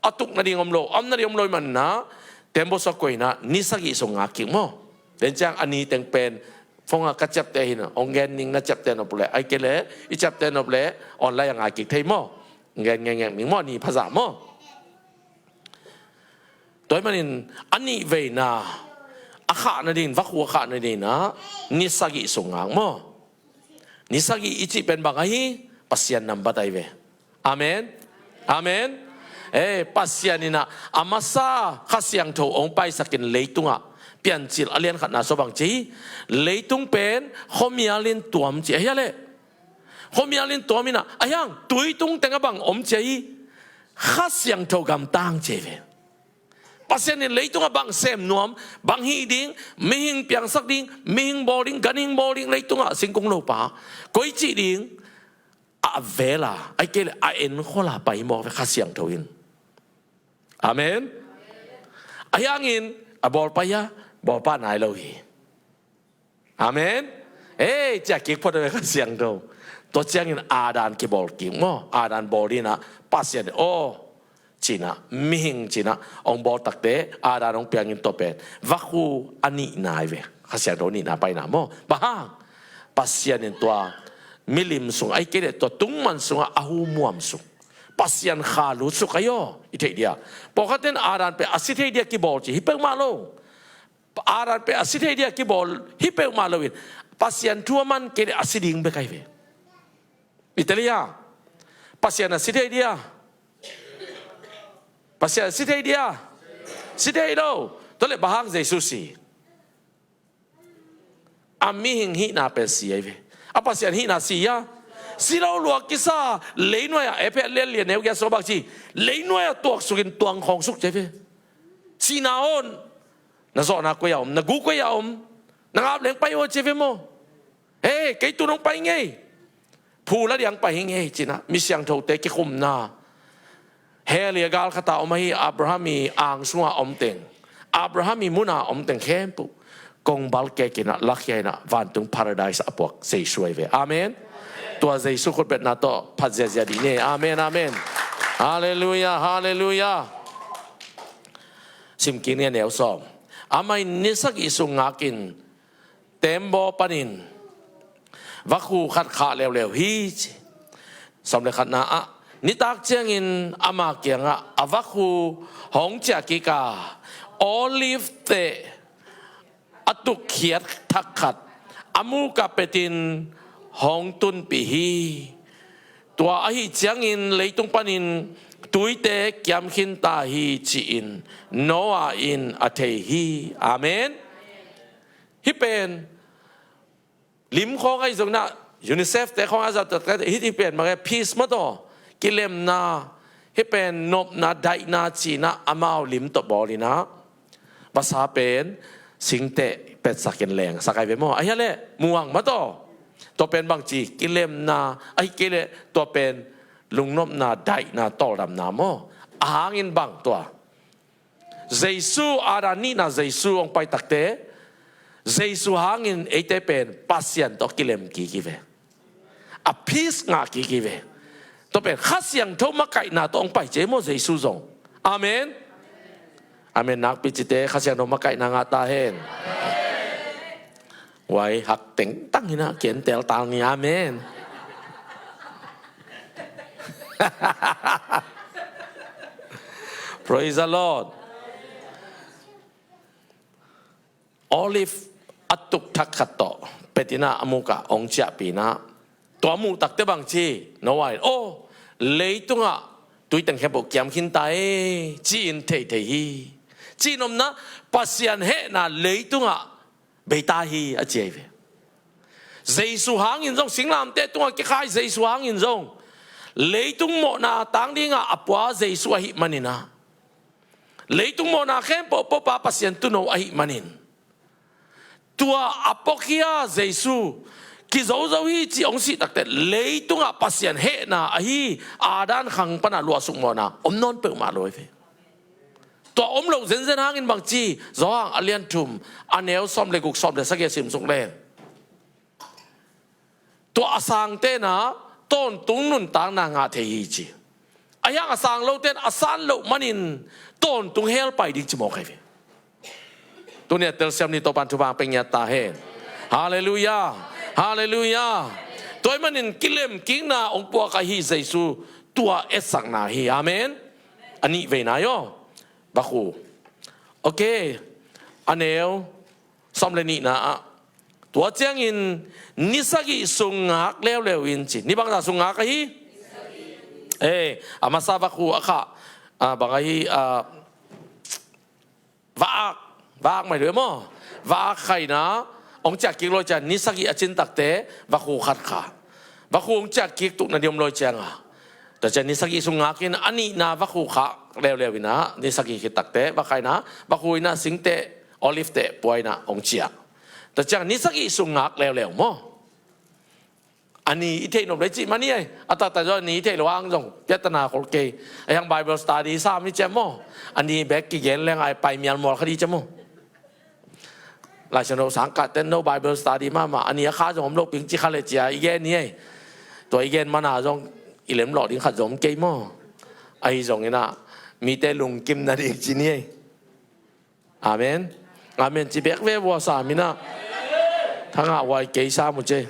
a tuk nading om lo, a om nading om lo ahih manin ah tembaw sung koih in ah ni sagih sung ngak kik maw. Tua ciang a ni teng pen phone ah ka ciapteh hi in ah, hong gen ning, na ciapteh nop leh, ahih kei leh i ciapteh nop leh online ah ngai kik thei maw. Hong gen ngekngek ning maw, a ni phazah maw. Tua ahih manin a nih veina a khah nading, vakhu a khah nading ah ni sagih sung ngak maw. Ni sagih i cih pen bang ahi? Pasian nambat ai ve. Amen. Amen. Eh, Pasian in ah a masa Kha Siangtho hong paisakin leitungah Piancil a lian khatna sung bang ci hi? Leitung pen khuamial in tuam ci ahi a leh. Khuamial in tuam in ah, ahi hang tui tung teng ah bang om ci ahi? Kha Siangtho gamtang ci ahi ve. Pasian in leitungah bang sem nuam, bang hih ding, mihing piangsak ding, mihing bawl ding, ganhing bawl ding, leitungah singkung lopa koi cih ding, a vela, ahih kei leh a enkhawla pai mawk ve Kha Siangtho in. Amen. Ahi hangin a bawl pai a, bawl pah nai lo hi. Amen. Ei, ciah kik phot a ve Kha Siangtho. Tua ciangin Adam kibawl kik maw. Adam bawl in ah Pasian, aw, ci in ah, mihing ci in ah hong bawl takte, Adam hong piangin tua pen vakhu a nihna ai ve. Kha Siangtho nihna paina maw. Bang hang? Pasian in tua milim sung, ahih kei leh tua tungman sungah a humuam sung, Pasian kha lut suk ai aw, i theih dia. Pawlkhat in Adam pen a si thei dia kibawl ci hi peuhmah lo. Adam pen a si thei dia kibawl hi peuhmah loin Pasian thu a man kei leh a si ding bek ai ve. I tel hia? Pasian a si thei dia? Pasian a si thei dia? Si thei lo. Tua leh bang hang Jesu si? A mihing hihna pen si ai ve. A Pasian hihna si hia? Si lo lua kisa. Leinuai ah, Efesa lian li a neu giat sung bang ci? Leinuai ah tuaksukin tuangkhawng suk ci ai ve. Sihna awn. Na zawhna koi a om, na gu koi a om, na ngap leng pai aw ci ve maw. Hei, kei tu nong pai ngei. Phu la diang pai hi ngei ci in ah, mi siangthote kikhumna. Hell i a gal khat a om ahi Abraham i ang sunga om teng, Abraham i muna om teng khempeuh kong balkek in ah, lakhia in ah, vantung paradise a puak Jesu ai ve. Amen. Tua Jesu khutbetna tawh phat ziazia dih ni. Amen, amen. Halleluiah, halleluiah. Sim kik ni a neu sawm. Amah in ni sagih sung ngakin tembaw panin vakhu khat khah leuleu hi ci. Sawm le khatna ah, nitak ciangin ama kiangah a vakhu hong ciah kik a, olive teh a tukkhiat thak khat a mukah petin hong tunpih hi. Tua ahi ciangin leitung panin tuite kiam khin ta hi ci-in Noah in a thei hi. Amen. Hih pen lim khawng ahi zongin ah, UNICEF te khawng a zat tak hih pen mah peace mah tawh, kilemna, hih pen nopna daihna ci-in ah amau lim tawh bawl in ah, vasa pen singteh petsak in lengsak ahi ve maw. Ahih leh muang mah tawh, tua pen bangci, kilemna, ahih kei leh tua pen lungnopna daihna tawldamna maw. A hang in bang tua, Jesu, Adam nihna Jesu hong pai takte, Jesu hangin eite pen Pasian tawh kilem kik hi ve. A peace ngah kik hi ve. Tua pen Kha Siangtho makaihna tawh hong pai ci ei maw Jesu zong. Amen. Amen nakpi cite, Kha Siangtho makaihna ngah ta hen. Huai hak tengtang hi in ah, kentel tal ni. Amen. Praise the Lord. Olive a tuk thak khat tawh pet in ah a muk ah hong ciahpih in ah, tua a muh takte bangci, Noah in, "Aw, leitungah tui teng khempeuh kiam khin ta ei," ci-in theithei hi. Ci-in om in ah, Pasian hehna leitungah bei ta hi, a ci ahi ve. Jesu hangin zong, singlamteh tungah kikhai Jesu hangin zong, leitung mawhna tang dingah a pua Jesu ahih manin ah, leitung mawhna khempeuh puapa Pasian tuuno ahih manin, tua a puakhia Jesu kizozo hi cih hong sih takte, leitungah Pasian hehna ahi Adam khang panah luahsuk mawhna om nawn peuhmah lo hi ve. Tua om loh zenzen hangin bangci, Johan a lian thum, a neu sawm le guk, sawm le sagih a sim suk leng, tua a sangte in ah tawntung nuntakna ngah thei hi ci. Ahih hang a sang lote in a san loh manin tawntung hell pai ding ci mawk ahi ve. Tuni a telsiam ni, Topan thupha pia ngiat ta hen. Halleluiah. Halleluiah. Tua ahih manin kilem kikna hong puak ahi Jesu, tua etsakna hi. Amen. A nih veina aw, vakhu. Ok. A neu sawm le nihna ah, tua ciangin ni sagih sung ngak leuleu in ci. Ni bangzah sung ngak ahi? Eh, a masa vakhu a khah, ah, bang ahi, ah, va-ak, va-ak mai lua maw. Va-ak khah in ah hong ciah kik lo ciang, ni sagih a cin takte vakhu khat khah. Vakhu hong ciah kik tuk nading om lo ciang a, tua ciang ni sagih sung ngak in, a nihna vakhu khah leuleu in ah, ni sagih khit takte va khah in ah, vakhu in ah singteh, olive teh pua in ah hong ciah. Tua ciang ni sagih sung ngak leuleu maw. A ni i theih nop lei cih mah ni ei. A taktak zong a ni i theih lo hang zong piattana khol kei. Ahih hang Bible study sam hi ciam maw. A ni bek kigen leng a pai mial mual kha di ciam maw. Laisiangtho sang kah ten no Bible study mahmah, a ni a kha zong om lo ping ci kha leh cia i gen ni ei. Tua i gen mana zong i lemlawh ding khat zong om kei maw. Ahi zongin ah mite lungkim nading ci ni ei. Amen. Amen ci bek ve vua, sam in ah. Thangah huai kei sam uh ci.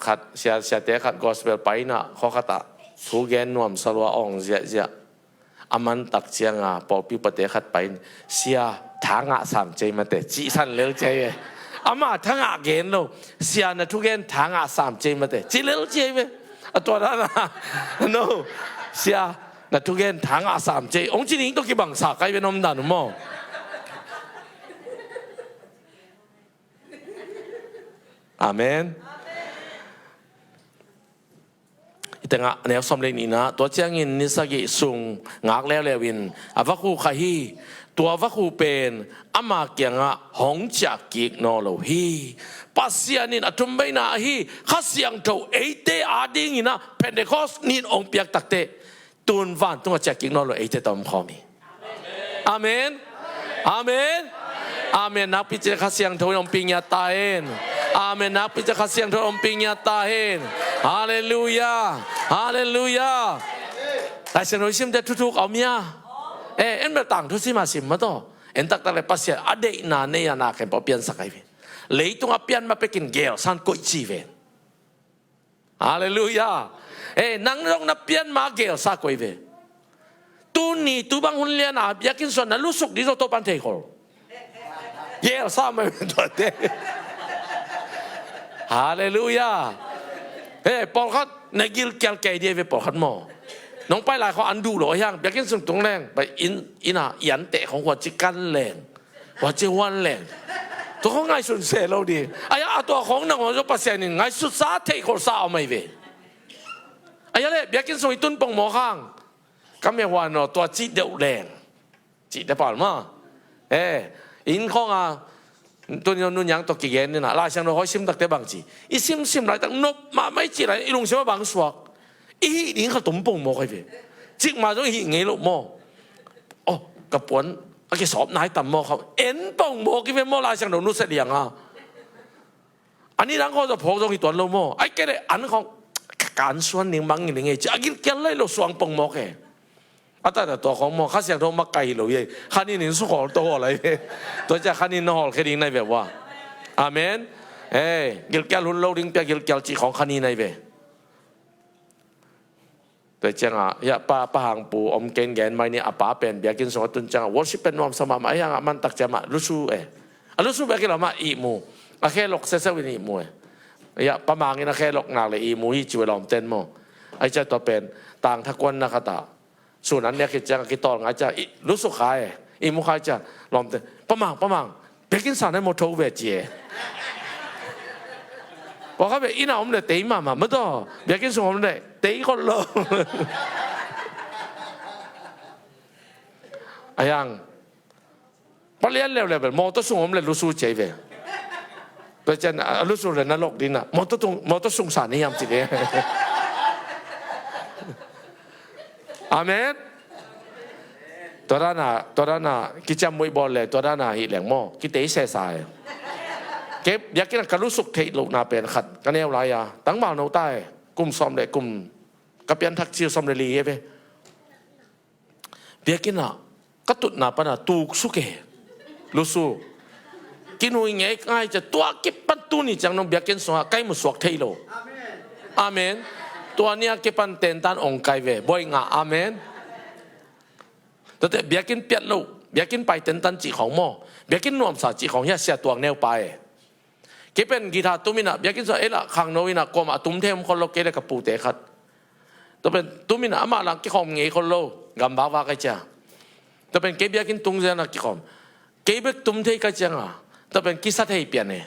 Khat, sia, siate khat gospel pai in ah, khua khat ah thu gen nuamsa lua, awng ziahziah. A man tak ciang a pawlpi upate khat pai in, "Sia, thangah sam ci ei mate," cihsan lel ci ei ve. Amah thangah gen lo. "Sia, na thugen thangah sam ci ei mate," ci lel ci ei ve. A tua dan a, no, "Sia, na thugen thangah sam ci ei," hong ci ning tawh kibangsa ka hi ve, na omdan uh maw. Amen. I tengah a neu sawm le nihna, tua ciangin ni sagih sung ngak leuleu in a vakhu khah hi. Tua vakhu pen ama kiangah hong ciah kik nawn lo hi. Pasian in a thumbeina ahi Kha Siangtho eite adingin ah Pentecost ni in hong piak takte, tun vantung a ciah kik nawn lo eite tawh om khawm hi. Amen. Amen. Amen. Nakpi cih Kha Siangtho in ompih ngiat ta hen. Amen. Nakpi cih Kha Siangtho in ompih ngiat ta hen. Halleluiah. Halleluiah. Laisiangtho i simte thuthuk a om hia? Eh, en bel tangthu sim a sim mah tawh. En taktak le Pasian a deihna nei a na khempeuh a piansak ahi ve. Leitung a pian ma pekin gelsa in koih ci ve. Halleluiah. Eh, nang zong na pian ma gelsa koih ve. Tuni tu bang hun lian a biakinn sung na lusuk ding zong Topan theikhol. Gelsa mai tuate. Halleluiah. Eh, pawlkhat na gilkial kei ding ve, pawlkhat maw. Nong pai lai khawng an duh lo, hiang biakinn sung tung leng, pai inn, inn a i anteh khawng huan ci kan leng. Huan ci huan leng. Tua khawng ngaihsun se lo ding. Ai, a tua khawng nangawn zong Pasian in ngaihsutsa, theihkholhsa a om ahi ve. A ya le, biakinn sung i tun pongmawk hang, ka meh huan aw, tua cih deuh leng. Cih te pal ma. Eh, inn khawng a, tuni nunniang tawh kigen ni na, Lai Siangtho hawi sim takte bang ci. I simsim laitak nop mahmah i cih lai, i lungsim a bang suak. I hih ding kha tum pongmawk ahi ve. Cikmah zong i hih ngei loh maw. Oh, ka puan a kisawp nai tam maw kha. En pongmawk i ve maw, Lai Siangtho nusia liang a. A ni dang khawng zong phawk zong hi tuan lo maw. Ai kei le an khawng ka, ka an suan ning mang ning ei ci. A gilkial lai lo suang pongmawk e. A tata tua khawng maw, Kha Siangtho mak kai hi lo ei. Kha nin in sukhawl to hawl ai ve. Tua cia kha nin na hawl khe ding nai ve ua. Amen. Ei, gilkial hun lo ding pia gilkial cih khawng kha nin nai ve. Tua ciangah, ya, pa, pa Hang Pu om ken gen mai ni, a pa pen biakinn sungah tun ciangah worship pen nuamsa mahmah, a hiangah mantak ciamah lusu e. A lusu biakinn lamah ihmu. A khelok seseu in ihmu e. Ya, pa Mangin a khelok nak le ihmu hi ci ve lawmten maw. Ai cia tua pen tang thakuan na khatah. Sun an nek khit ciangah kitawl ngai ciah, lusu kha e. Ihmu kha ciah lawmten. Pa Mang, pa Mang. Biakinn sang nai maw tho ve ci e. Pawlkhat ve inn a om le tei mahmah mataw. Biakinn sung om le tei khol lo. A hiang. Palian leuleu bel mawtaw sung om le lusu cei ve. Tua cian a lusu le na lok dina. Mawtaw sung sa ni hiam ci ve. Amen. Tua dana, tua dana kiciam muih bawl le tua dana hih leng maw, kitei sesa e. Kei biakinn ah ka lusuk theih lohna pen khat ka neu lai-a tangval no ta e. Kum sawm le kum ka pianthak cil sawm le li e ve. Biakinn ah ka tutna pana tuksuk e. Lusu. Kinui ngei ngai cia tua kipan tuni ciang nong biakinn sungah kai musuak thei lo. Amen. Tua nia kipan tentan ong kai ve. Boi nga. Amen. Tate biakinn piat lo. Biakinn pai tentan cih khawng maw. Biakinn nuamsa cih khawng hia sia tuang neu pa e. Kei pen guitar tum inah biakinn sungah ei lah khangno inah kuamah a tum thei om khol lo kei le ka pute khat. Tua pen tum inah amah lang kikhawm ngei khol lo. Gam vakvak ai cia. Tua pen kei biakinn tung zianah kikhawm. Kei bek tum thei kai cianga. Tua pen kisa thei pian e.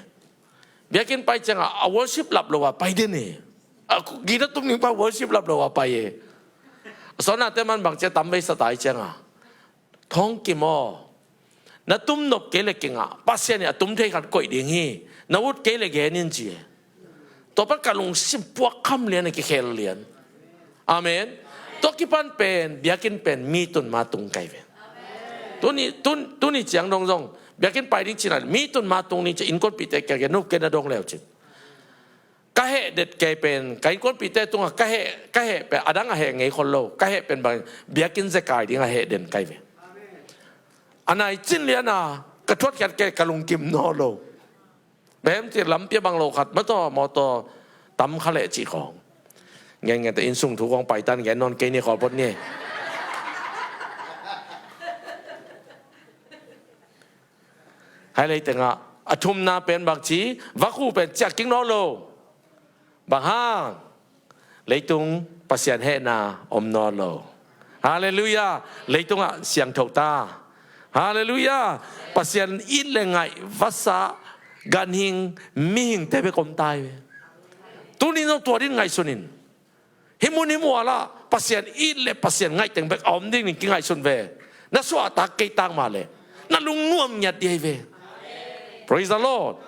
Biakinn pai cianga a worship lap lo a pai den e. A guitar tum ning pa worship lap lo a pai e. Sawnate man bang cia tam vei sa tai cianga. Thawng kim aw. Na tum nop kei le kingah Pasian in a tum thei khat koih ding hi. Na ut kei le gen in ci e. Tua pan ka lungsim puak kham lian a kikhel lian. Amen. Tua kipan pen biakinn pen mi tun ma tung kai ve. Tuni, tun, tuni ciang dong zong biakinn pai ding cina mi tun ma tung ding ci innkuanpihte kia gen nup kei na dong leu cin. Ka heh det kei pen ka innkuanpihte tungah ka heh, ka heh pen a dang a heh ngei khol lo. Ka heh pen bang biakinn zekai ding a heh den kai ve. A nai cin liana ka thuatkhiat kei ka lungkim naw lo. Behem ci lampi a bang lo khat mataw mawtaw tam kha leh cih khawng. Ngen ngen te inn sung thu khawng paitan ngen nawn kei ni khawl phot ni. Hai lei tengah a thumna pen bang ci vakhu pen ciah kik naw lo. Bang hang leitung Pasian hehna om naw lo. Halleluiah. Leitungah siangtho ta. Halleluiah. Pasian it le ngaih vasa ganhing mihingte bek om tai ve. Tuni no tua din ngaihsun in. Hih mun hih mualah Pasian it le Pasian ngaih teng bek a om ding ning kingaihsun ve. Na suah a tak kei tak mah le na lungnuam ngiat dih ve. Praise the Lord.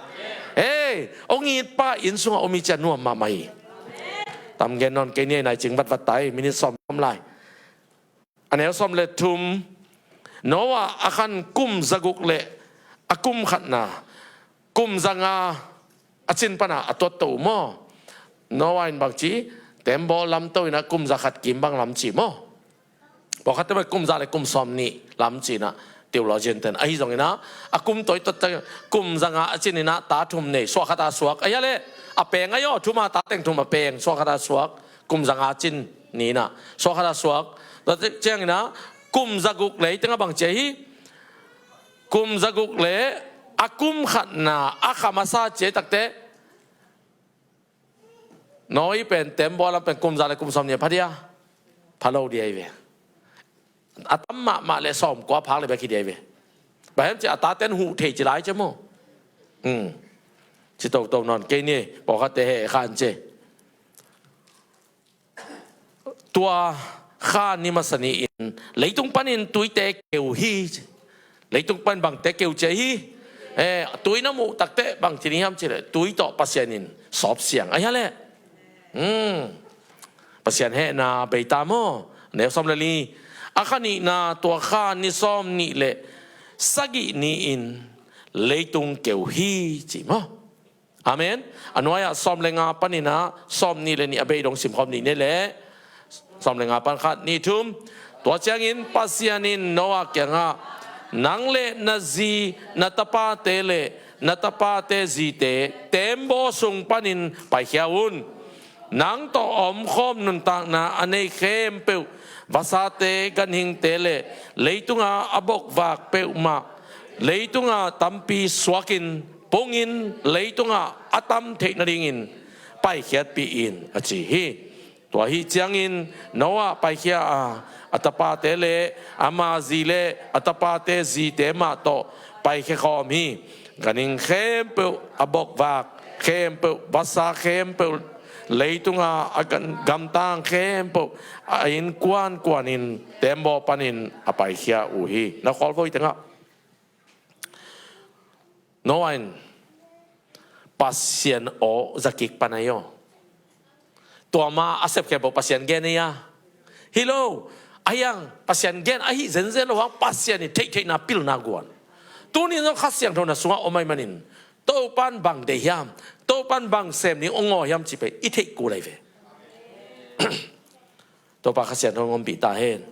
Hey, ong it pa inn sungah om i cia nuam mahmah hi. Tam gen nawn kei ni nai cing vatvat tai minit sawm lai. A neu sawm le thum. Noah a khan kum zaguk le a kum khatna kum zanga a cin pana a tuat to maw? Noah in bang ci tembaw lam to ina kum zakhat kim bang lam ci maw? Pawlkhatte kum za le kum sawm nih lam cina theologian ten ahi zongina a kum tawi tot kum zanga a cin ina ta thum nei suah khata suak a hia le a peng a yaw thuma ta teng thum a peng suah khata suak kum zanga cin nina suah khata suak. Tua ciangina kum zaguk lei tenga bang cia hi kum zaguk le a kum khatna a kha masa cia takte Noah pen tembaw lam pen kum za le kum sawm nih a pha dia pha lo dia hi ve. A tam mahmah le sawm kua phak le bek hi dia hi ve. Bahem ci a taten huh thei ci lai cia maw? Ci toto nawn kei ni pawlkhatte he khan ci. Tua kha ni masa ni-in leitung panin tuite keu hi. Leitung pan bangte keu cia hi. Eh, tui na muh takteh bang ci ni hiam cihleh tui tawh Pasian in sawpsiang ahi a leh. Hmm. Pasian hehna beita maw? Neu sawm le li. A kha nihna tua kha ni sawm nih le sagih ni-in leitung keu hi ci maw? Amen. A nuai-ah sawm le nga panin ah sawm nih le nih a bei dong simkhawm nih ni leh. Sawm le nga pan khat nih thum. Tua ciangin Pasian in Noah kiangah, nang le na zi, na tapate le na tapate zite teembaw sung panin paikhia un. Nang tawh a omkhawm nuntakna a nei khempeuh, vasate, ganhingte le leitunga a bokvak peuhmah, leitunga tampi suakin pungin leitungah a tam theih nadingin paikhiatpih in a ci hi. Tua hi ciangin Noah paikhia a, a tapate le ama zi le a tapate zite mah tawh paikhia khawm hi. Ganhing khempeuh, a bokvak khempeuh, vasa khempeuh, leitunga a gan-, gamtang khempeuh a innkuan kuanin teembaw panin a paikhia uh hi. Na khawl voi tengah Noah in Pasian aw zakik pan ahi aw. Tua ma a sep khempeuh Pasian gen ahi a. Hi lo, ahi hang Pasian gen ahi zenzen lo hang Pasian i theihtheihna pilna guan. Tuni zong Kha Siangtho na sungah om ahi manin Topan bang deih hiam, Topan bang sem ni ong aw hiam ci pen i theih kul ahi ve. Topa Kha Siangtho in ompih ta hen.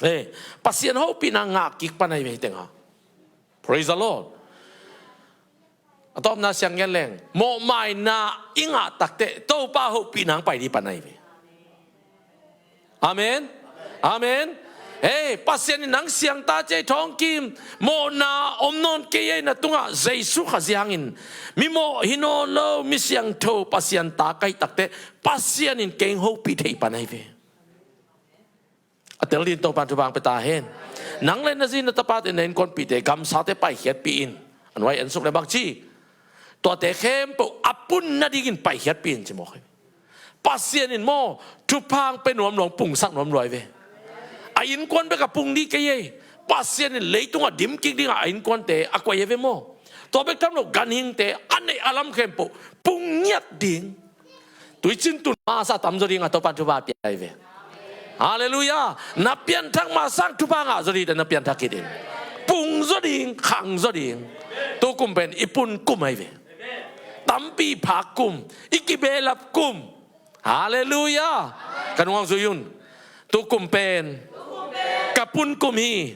Eh, Pasian hopihna ngah kik pan ahi ve hi tengah. Praise the Lord. A tawpna siang gen leng mawhmaina i ngah takteh Topa hopihna ang pai dih pan ahi ve. Amen. Amen. Hei, Pasian in nang siangta cei thawngkim, mawhna om nawn kei ei, na tungah Jesu Khazih hangin mi mawh hi nawn lo, mi siangtho Pasian ta ka hih takteh Pasian in keng hopih thei pan ahi ve. A tel din Topan thupha ang pia ta hen. Nang le na zi na tapate na innkuanpihte gamsate paikhiatpih in. A nuai en suk le bang ci? Tuate khempeuh a pun nadingin paikhiatpih in ci mawk hi. Pasian in maw thupha ang pia nuam lo, pungsak nuam lo ahi ve. A innkuan bek a pung dih kei ei. Pasian in leitungah dim kik dingah a innkuante a koih ahi ve maw. Tua bek tham lo ganhingte a neih a lam khempeuh pung ngiat ding. Tuicin tun masa tam zaw ding a Topan thupha pia ahi ve. Halleluiah. Na pianthak masa ang thupha ngah zaw ding, na pianthak khit in. Pung zaw ding, khang zaw ding. Tu kum pen i pun kum ahi ve. Tampi phak kum, i kibelap kum. Halleluiah. Ka nungak zui un. Tu kum pen ka pun kum hi.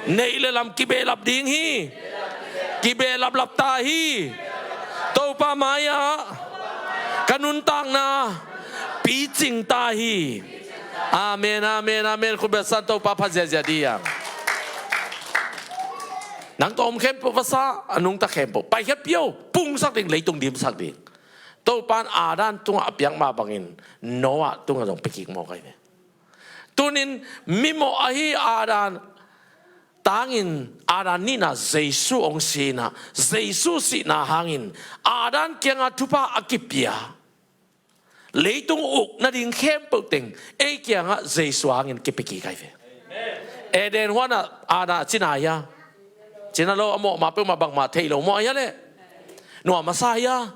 Neih le lam kibelap ding hi. Kibelap lap ta hi. Topa mai-ah ka nuntakna picing ta hi. Amen, amen, amen. Khut beng san, Topa phat ziahziah dih hiam. Nang tawh om khempeuh, vasa a nungta khempeuh paikhiatpih o, pungsak ding, leitung dimsak ding. Topan Adam tungah a piak mah bangin Noah tungah zong pia kik mawk ahi ve. Tunin mimawh ahi Adam tangin Adam nihna Jesu hong sihna, Jesu sihna hangin Adam kiangah thupha a kipia. Leitung uk nading khempeuh teng ei kiangah Jesu hangin kipia kik ahi ve. Eden huanah Adam a cina hi a. Cina lo a mawh mah peuhmah bangmah thei lo maw, ahi a leh. Nuam a sa hi a.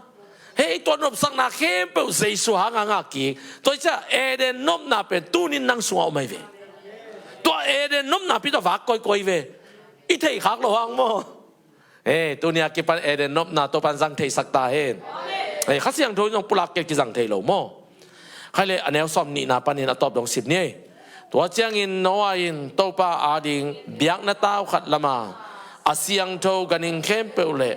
Hei, tua nopsakna khempeuh Jesu hangah ngah kik. Tua hi ciah Eden nopna pen tunin nang sungah om ahi ve. Tua Eden nopna pi tawh vak koikoi ve. I theih khak lo hang maw. Hei, tuni a kipan Eden nopna Topan zang theisak ta hen. Hei, Kha Siangtho in zong pulak kei, kizang thei lo maw. Khai le a neu sawm nihna panin a tawp dong sim ni. Tua ciangin Noah in Topa ading biakna tau khat lama, a siangtho ganhing khempeuh le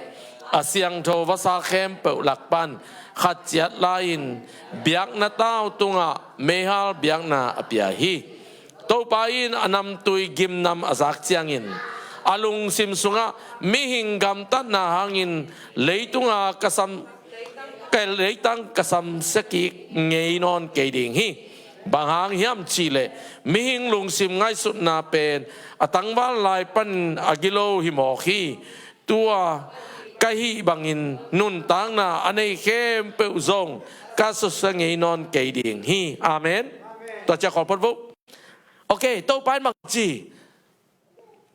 a siangtho vasa khempeuh lak pan khat ciat la-in biakna tau tungah meihal biakna a pia hi. Topa in a namtui gimnam a zak ciangin a lungsim sungah, mihing gamtatna hangin leitunga ka sam, ka leitang ka samsia kik ngei nawn kei ding hi. Bang hang hiam cihleh mihing lungsim ngaihsutna pen a tangval lai panin a gilo hi mawk hi. Tua ka hih bangin nuntakna a nei khempeuh zong ka susia ngei nawn kei ding hi. Amen. Tua ciang khawl phot vo. Ok, Topa in bang ci?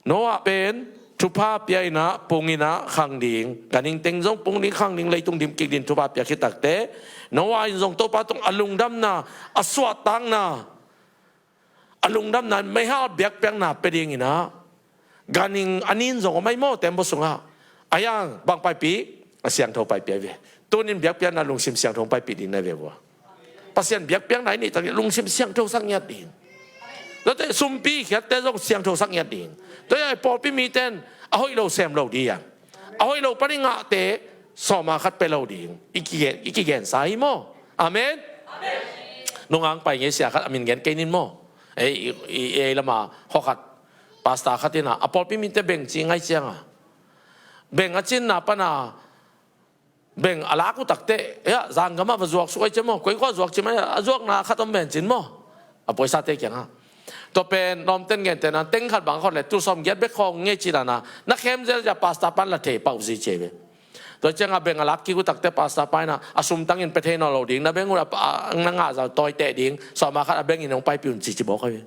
Noah pen thupha pia in ah, pung in ah khang ding, ganhing teng zong pung ding, khang ding, leitung dim kik ding thupha pia khit takteh, Noah in zong Topa tung a lungdamna, a suahtakna, a lungdamna, meihal biakpiakna pia ding in ah, ganhing a nin zong om ahi maw, tembaw sungah. Ahi hang bang paipih? A siangtho paipih ahi ve. Tuni in biakpiakna lungsim siangtho paipih ding na hi ve ua. Pasian biakpiakna i neih tak lungsim siangtho sak ngiat ding. Tuate sumpi khiatte zong siangtho sak ngiat ding. Tua hi a, pawlpi mite in a hoih lo sem lo ding a, a hoih lo pan i ngahte sawma khat pia lo ding. I kigen, i kigensa hi maw? Amen. Nungang pai ngei sia khat, a min gen kei ning maw. Ei, i, i, ei lama khuakhat, pastor khat in ah, a pawlpi mite beng ci ngai ciang a, beng a cinna pan a, beng a lak uh takteh, ei, zanggam ah va zuak suk ahi ci maw, koi khua zuak ci mai, a zuakna khat om ven cin maw, a pawisate kiangah. Tua pen lawmten gentehna, teng khat bang khawng le, tul sawmgiat bek khawng ngei ci dan a, na khem zel zia, pastor pan la thei pah uh zi ci ve. Tua ciangah beng a lak kik uh takteh pastor pa in ah, a sum tangin pia thei nawn lo ding, na beng uh a, a, na ngah zah tawiteh ding, sawma khat a beng in hong paipih un ci ci bawk ahi ve.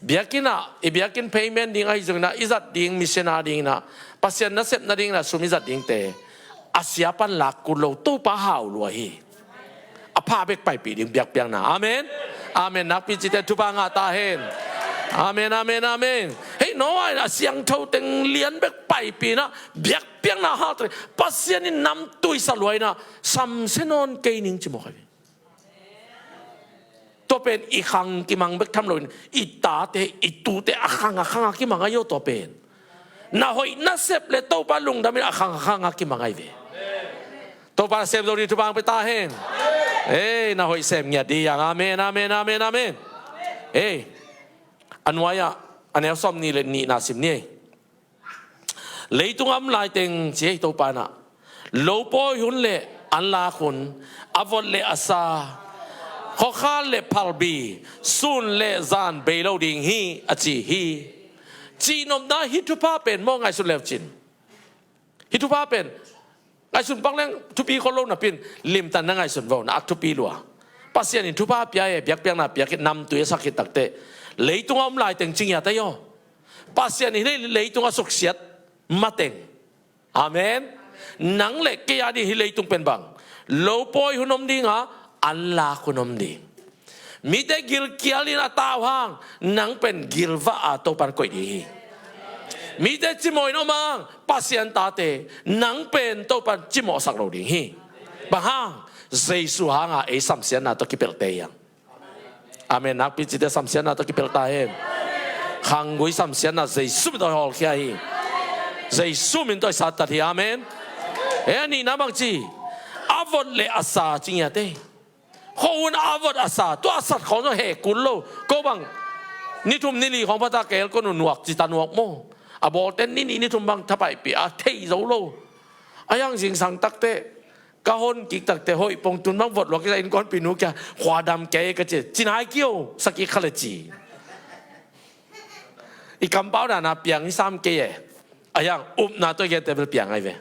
Biakinn ah, i biakinn payment ding ahi zongin ah, i zat ding, missionary dingin ah, Pasian nasep nadingin ah sum i zat dingte, a sia pan lak kul lo, Topa hau lua hi. A pha bek paipih ding biakpiakna. Amen. Amen. Nakpi cite thupha ngah ta hen. Amen, amen, amen. Hei, Noah in a siangtho teng lian bek paipih in ah, biakpiakna hau ta hi. Pasian in namtui sa lua in ah, samsia nawn kei ning ci mawk ahi ve. Tua pen i khang kimang bek tham loin, i tate, i tute a khang a khang a kimang ahi aw, tua pen. Na hoih na sep le Topa lungdam in a khang a khang a kimang ahi ve. Topa nasem zo ding thupha pia ta hen. Ei, na hoih sem ngiat ding a. Amen, amen, amen, amen. Ei, a nuai ah, a neu sawmnih le nihna sim ni ei. Leitung a om laiteng ci ei, Topa in ah, lopawi hun le anlak hun, a vot le a sa, khuakhal le phalbi, sun le zan bei lo ding hi, a ci hi. Cihnopna, hih thupha pen maw, ngaihsun leu cin. Hih thupha pen ngaihsun pak leng thupi khol lo napi in, limtan na ngaihsun vo, na ak thupi lua. Pasian in thupha pia e, biakpiakna pia khit, namtui a sak khit takteh, leitung a om laiteng ci ngiat ahi aw. Pasian in hih leitung a suksiat mateng. Amen. Nang le kei a ding hih leitung pen bang, lopawi hun om ding a, anlak hun om ding. Mite gilkial in a tau hang, nang pen gilvah a Topan koih ding hi. Mite cimawh in om hang, Pasian tate, nang pen Topan cimawhsak lo ding hi. Bang hang? Jesu hanga ei samsiatna tawh kipelhte hi hang. Amen. Nakpi cite samsiatna tawh kipelh ta hen. Khanggui samsiatna Jesu min tawh hawlkhia hi. Jesu min tawh i sattat hi. Amen. He, a nihna bang ci? A vot le a sa ci ngiat ei. Khuahun a vot a sa, tua a sat khawng zong heh kul lo. Ko bang ni thum ni li khawng pha ta, ka elkon uh nuak ci ta nuak maw. A bawlten ni nih ni thum bang thapaihpih a, thei zo lo. Ahi hang zingsang takteh, ka hon kik takteh, hoih pong tun bang vot lua kik ta, innkuanpihnu kia, khua dam kei ka ci, ci nai kio, sa kik kha le ci. I kampau dan a piang hi sam kei e. Ahi hang upna tawh i gente bel piang ahi ve.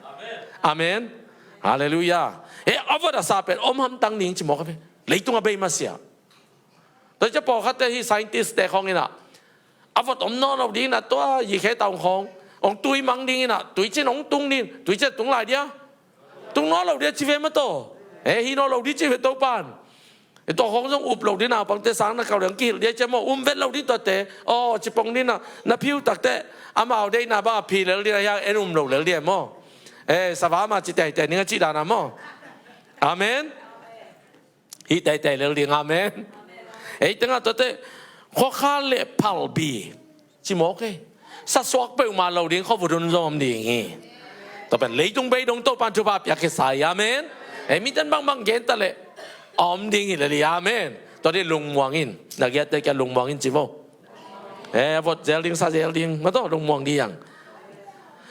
Amen. Halleluiah. He, a vot a sa pen om hamtang ding ci mawk ahi ve. Leitung a bei masiah. Tua ciang pawlkhatte hih scientist te khawng in ah, a vot om nawn lo ding in ah, tua yikhei taung khawng hong tui mang ding in ah, tuiciin hong tung ding, tuiciin tung lai dia, tung nawn lo dia ci ve mataw. He, hi nawn lo ding ci ve Topan. Tua khawng zong up lo ding, naupangte sang na kau leng kihilh dia ci maw, um vet lo ding tuate. Aw, ci pong ding na, na phiu takteh, amau deihna bang a phi lel ding, ahi hang en um lo lel dia maw. Eh, sava ma ci teitei ning a cih dan a maw. Amen. Hih teitei lel ding, amen. Ei tengah tuate, khuakhal le phalbi ci mawk e. Sasuak peuhmah lo ding khuavut hun zong om ding hi. Tua pen leitung bei dong Topan thupha piak khit sa hi, amen. Ei miten bangbang gen ta leh a om ding hi lel hi, amen. Tua dih lungmuang in, na giatte kia lungmuang in ci vo. Eh, a vot zel ding, sa zel ding, mataw, lungmuang ding hi hang.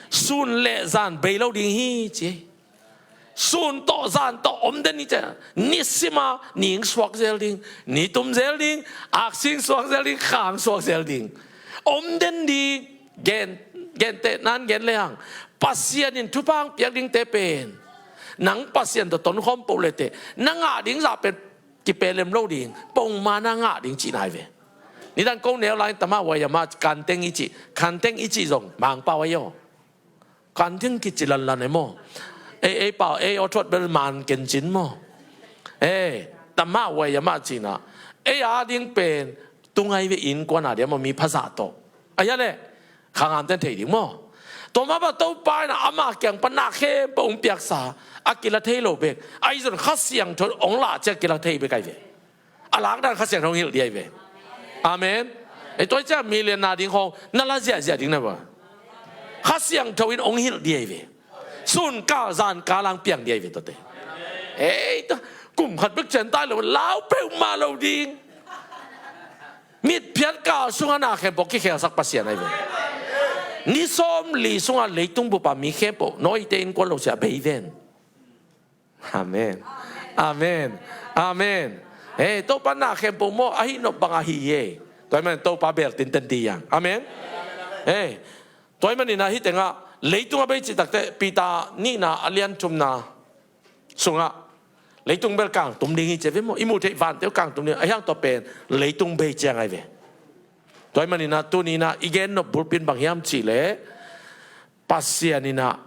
Sun le zan bei lo ding hi ci. Sun tawh zan tawh om den hi ciang, nisima ning suak zel ding, nitum zel ding, aksing suak zel ding, khang suak zel ding. Om den ding. Gen, gentehna in gen lehang, Pasian in thupha hong piak dingte pen, nang Pasian tawh tonkhawm poh lehteh, na ngah ding zah pen kipelem lo ding, pongmana ngah ding cihna hi ve. Nidan ko neu lai-in tamah wai amah kanteng i cih, kanteng i cih zong mangpau ahi aw. Kanteng kici lanlan e maw. Ei, ei pau, ei aw thuat bel man kencin maw. Ei, tamah wai amah cihna. Ei a ding pen, tung ahi ve innkuan a ding maw, mi phazah tawh. Ahi a leh, khangamten thei ding maw. Tua mah bang Topa in ah ama kiang pan na khempeuh hong piaksa, a kila thei lo bek. Ahi zong Kha Siangtho in hong lah ciang kila thei bek ahi ve. A lakdan Kha Siangtho hong hilh ding ahi ve. Amen. Ei tua ciang million na ding khawng, na la ziahziah ding na va. Kha Siangtho in hong hilh ding ahi ve. Sun kal zan kal lang piang ding ahi ve tuate. Ei, tua, kum khat bek cian tai lo, lau peuhmah lo ding. Mitphiat kal sungah na khempeuh kikhelsak Pasian ahi ve. Ni sawmli sungah leitung bup a mi khempeuh, nawite innkuan lo sia bei ven. Amen. Amen. Amen. Ei, Topa na khempeuh maw, ahi nop bang ahi e. Tua ahih manin Topa bel tinten ding hi hang. Amen. Ei, tua ahih manin ah hih tengah leitung a bei cih takteh Peter nihna a lian thumna sungah leitung bel kangtum ding hi ci ve maw. I muh theih vante uh kangtum ding. Ahi hang tua pen leitung bei ciang ahi ve. Tua ahih manin ah tuni-in ah i gen nop bulpi in bang hiam cih leh, Pasian in ah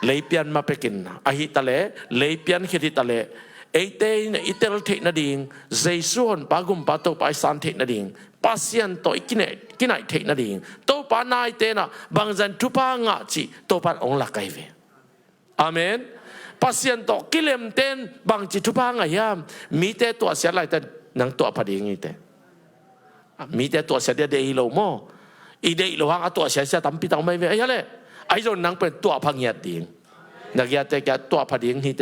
lei pian ma pek in, ahi ta leh, lei pian khit hi ta leh, eite in i tel theih nading, Jesu Honpa Gumpa Topa i san theih nading, Pasian tawh i kinaih, kinaih theih nading, Topa naite in ah bangzah in thupha ngah cih Topa in hong lak ahi ve. Amen. Pasian tawh kilemten bangci thupha ngah hiam? Mite tuahsiat laitakin nang tuahpha ding hi teh. Mite tuahsiat ding a deih hi lo maw. I deih loh hang a tuahsiat sia tampi tak om ahi ve. Ahi a leh, ahi zong nang pen tuahpha ngiat ding. Na kiangte kia tuahpha ding hi teh.